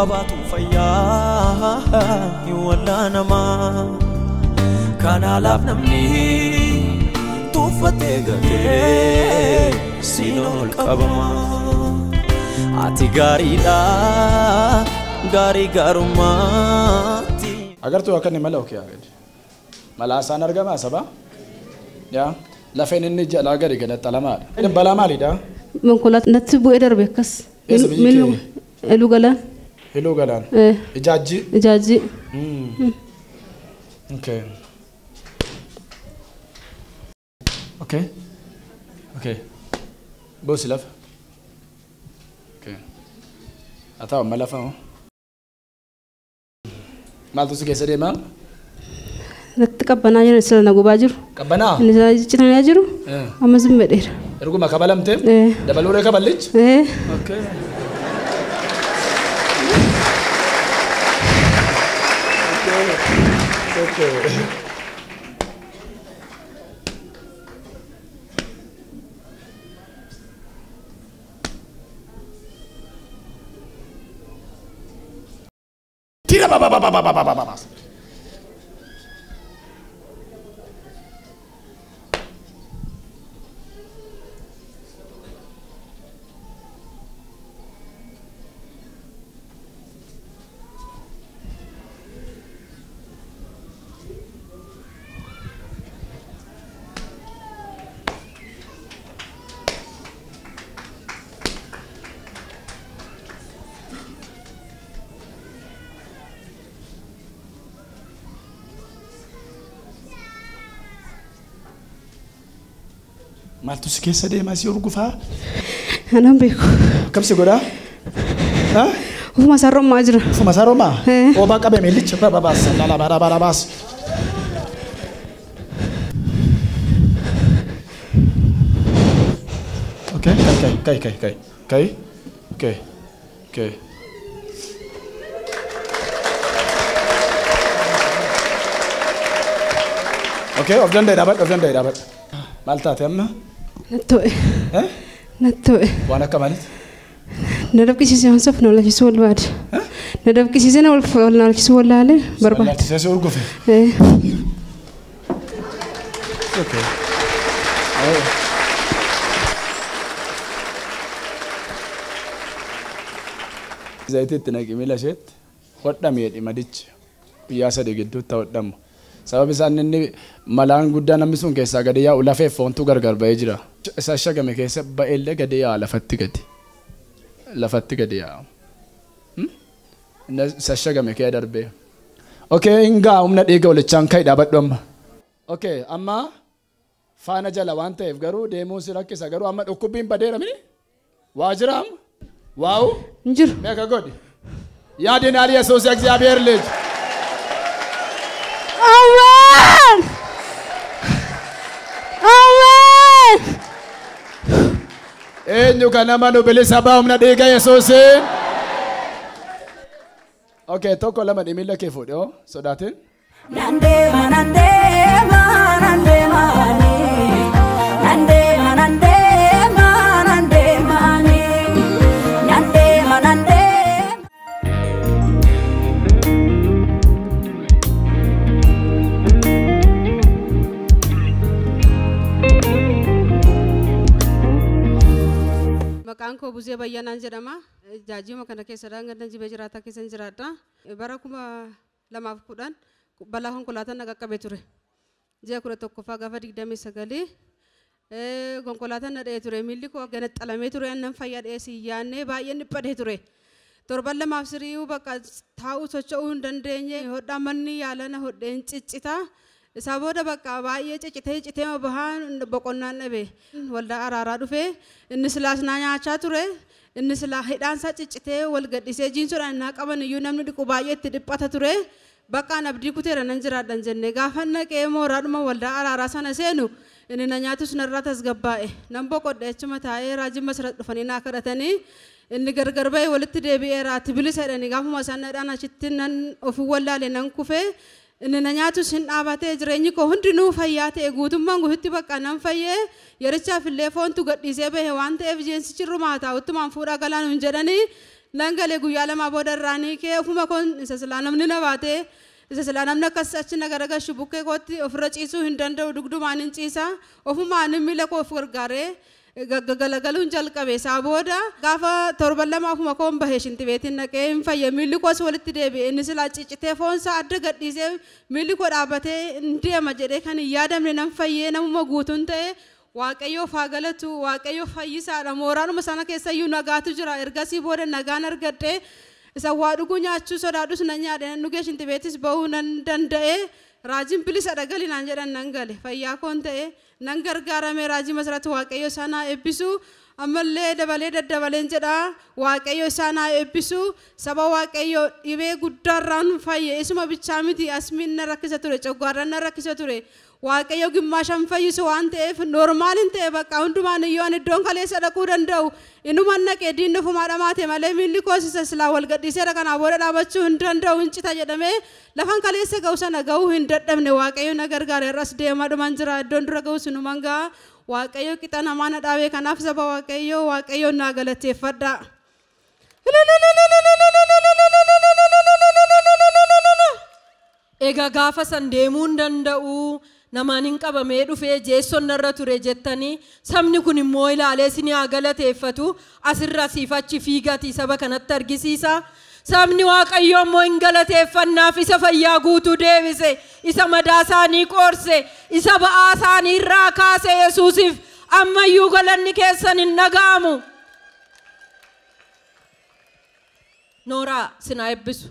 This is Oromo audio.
Qabaatu fayyaa hin wallaanamaa. Kanaaf namni tuffatee gatee siin ol qabama. Ati gaariidha gaarii gaarummaatti. Agartuu akka inni mala okee gadi. Malaasaan argama saba? Yaa lafeen inni jalaa gadi galaxalamaadha. Balaa maalidha? Konkolaataa natti bu'ee darbe akkas. Eessa biyyi kee? Heluu Galaan. Heluu Galaan. Ijaajji? Ijaajji. Okay. Okay. Okay. Boosi lafa. Okay. Haa ta'u amma lafa hoo? Maaltu si keessa deemaa? Natti qabbanaa jira sila na gubaa jiru. Qabbanaa? Inni sila citanaa jiru. Amma zimmadheera. Erguma kabalamtee? Dabaluuree kaballichi? Okay. Okay. Tira ba ba ba ba ba ba ba ba. Maaltu si keessa deemaa si urgufaa? Anaan beeku. Akkam si godhaa? Ofuma isaa rommaa jira. Ofuma isaa rommaa? Obaa qabee miillicha babaas lala bara baas. Okay, kai kai kai kai kai okay okay. Okay, of danda'e dhaabadhu, of danda'e dhaabadhu. Maal taate amma? Natti to'e. Natti to'e. Waan akka maaliiti? Na dafqisiisee waan saf na wallaalchisuu barbaade. Na dafqisiisee na wallaalchisuu wallaalee barbaade. Wallaalchisee si urgufe? Okay. Zayitii itti naqi miila isheetti hodhamee madichi guyyaa sadii gidduutti hodhamu. Sababni isaan inni malaan guddaa namni sun keessaa gadi yaa'u lafee foontuu gargar ba'ee jira. Isa shagame keessa ba'ellee gadi yaa'a lafatti gadi. Lafatti gadi yaa'a. Isa shagame kee darbee. Okay, hingaa humna dhiiga olichaan ka'e dhaabadhu amma. Okay, amma faana jala waan ta'eef garuu deemuun si rakkisa garuu amma dhukkubbiin badeera mini? Waa jira amma? Waaw? Hin jiru. Meeqa godhi? ያድናል ኢየሱስ የእግዚአብሔር ልጅ። አሜን አሜን። Eenyu kan amanu bilisa ba'a humna dhiiga Yesuusiin. Okay, tokko lama miila kee fuudhi hoo sodaatin. Nandeema nandeema nandeemaani nandeema nandeema nandeemaani nandeema nandeema. Maqaan koo Buzee Bayyanaan jedhama. Jaajima kana keessa ganda jibee jiraataa keessa jiraadha. Bara 2010 balaa konkolaataan na qaqqabe ture. Ji'a 11ffaa gaafa 29 konkolaataan na dha'ee ture. Miilli koo ganaxalamee ture. Annan fayyaa dha'ee si yaannee baay'een dhiphadhee ture. Torban lamaaf siriyyuu bakka taa'uu socho'uu hin dandeenye. Hodhaa manni yaala na hodheen ciccita. Isaa booda bakka baay'ee ciccitee ciccitee bahaan boqonnaan dhabe. Waldaa araaraa dhufee inni silaas naa nyaachaa ture. Inni silaa hidhaansaa ciccitee wal gadhiisee jiinsoodhaan naa qaban iyyuu namni dhiqu baay'ee itti dhiphata ture. Bakkaan abdii kuteera nan jiraadhan jenne gaafa naqee mooraadhuma waldaa araaraa sana seenu inni na nyaatus narraa tasgabbaa'e. Nan boqodhe achuma taa'ee raajii masirratti dhufanii naa kadhatanii inni gargar ba'e walitti deebi'eera ati bilisa jedhanii gaafuma isaan dhadhaan achitti nan ofii wallaale nan kufee inni na nyaatus hin dhaabatee jireenyi koo hundinuu fayyaa ta'e guutummaan guututti bakka nan fayyee yerichaaf illee foontu gadhiisee bahe waan ta'eef jeensichi rumaa taa'uttumaan fuudhaa galaanu hin jedhanii Nan galee guyyaa 2 booda irraanii kee ofuma koon isa silaa namni na baatee isa silaa namni akkas achi na garagalchu bukkee kootti ofirra ciisuu hin danda'u dugdumaan hin ciisa ofumaan miila koo of gargaaree gaggalagaluun jalqabe. Isaa booda gaafa torban 2 ofuma koon bahee shintibeetiin naqee hin fayye miilli koos walitti deebi'e inni silaa ciccitee foonsaa adda gadhiisee miilli koo dhaabbatee hin deema jedhee kan hin yaadamne nan fayyee namuma guutuun ta'e. Waaqayyoof haa galatu, Waaqayyo fayyisaadha. Mooraanuma sana keessa iyyuu nagaatu jira. Ergasii booda nagaan argadhee isa waa dhuguu nyaachuu sodaadhus nan nyaadhe nan dhugee shintibeetis bahuu nan danda'e. Raajiin bilisa dhagali naan jedhan nan gale. Fayyaa koon ta'e nan gargaarame raajii masarratti Waaqayyo isaan haa eebbisu. Ammallee dabalee daddabaleen jedha Waaqayyo isaan haa eebbisu. Saba Waaqayyo dhibee guddaarraan fayye isuma bichaa miti asmiin na rakkisa ture coggaarraan na rakkisa ture. Waaqayyo gimmaashan fayyisu waan ta'eef noormaaliin ta'e bakka hundumaan iyyuu ani iddoon kaleessa dhaquu danda'u inuman naqee diinni ofumaa dhamaate malee miilli koos isa silaa wal gadhiiseera kanaa booda dhaabachuu hin danda'u hin cita jedhamee lafan kaleessa ga'u sana ga'uu hin dadhabne Waaqayyo na gargaara irras deemaa dhuman jira iddoon dura ga'u sinuman ga'a Waaqayyo qixa namaa na dhaabee kanaaf saba Waaqayyo Waaqayyo naa galateeffadha. Egaa gaafa san deemuu hin danda'u namaan hin qabamee dhufee jeessoon narra ture jettanii sabni kun immoo ilaalee isin haa galateeffatu asirra siif achi fiigatii saba kanatti argisiisa. Sabni Waaqayyoo immoo hin galateeffannaaf isa fayyaa guutuu deebise isa madaa isaanii qoorse isa ba'aa isaanii irraa kaase Yesuusiif ammayyuu galanni keessan hin dhaga'amu. Nooraa sinaa eebbisu.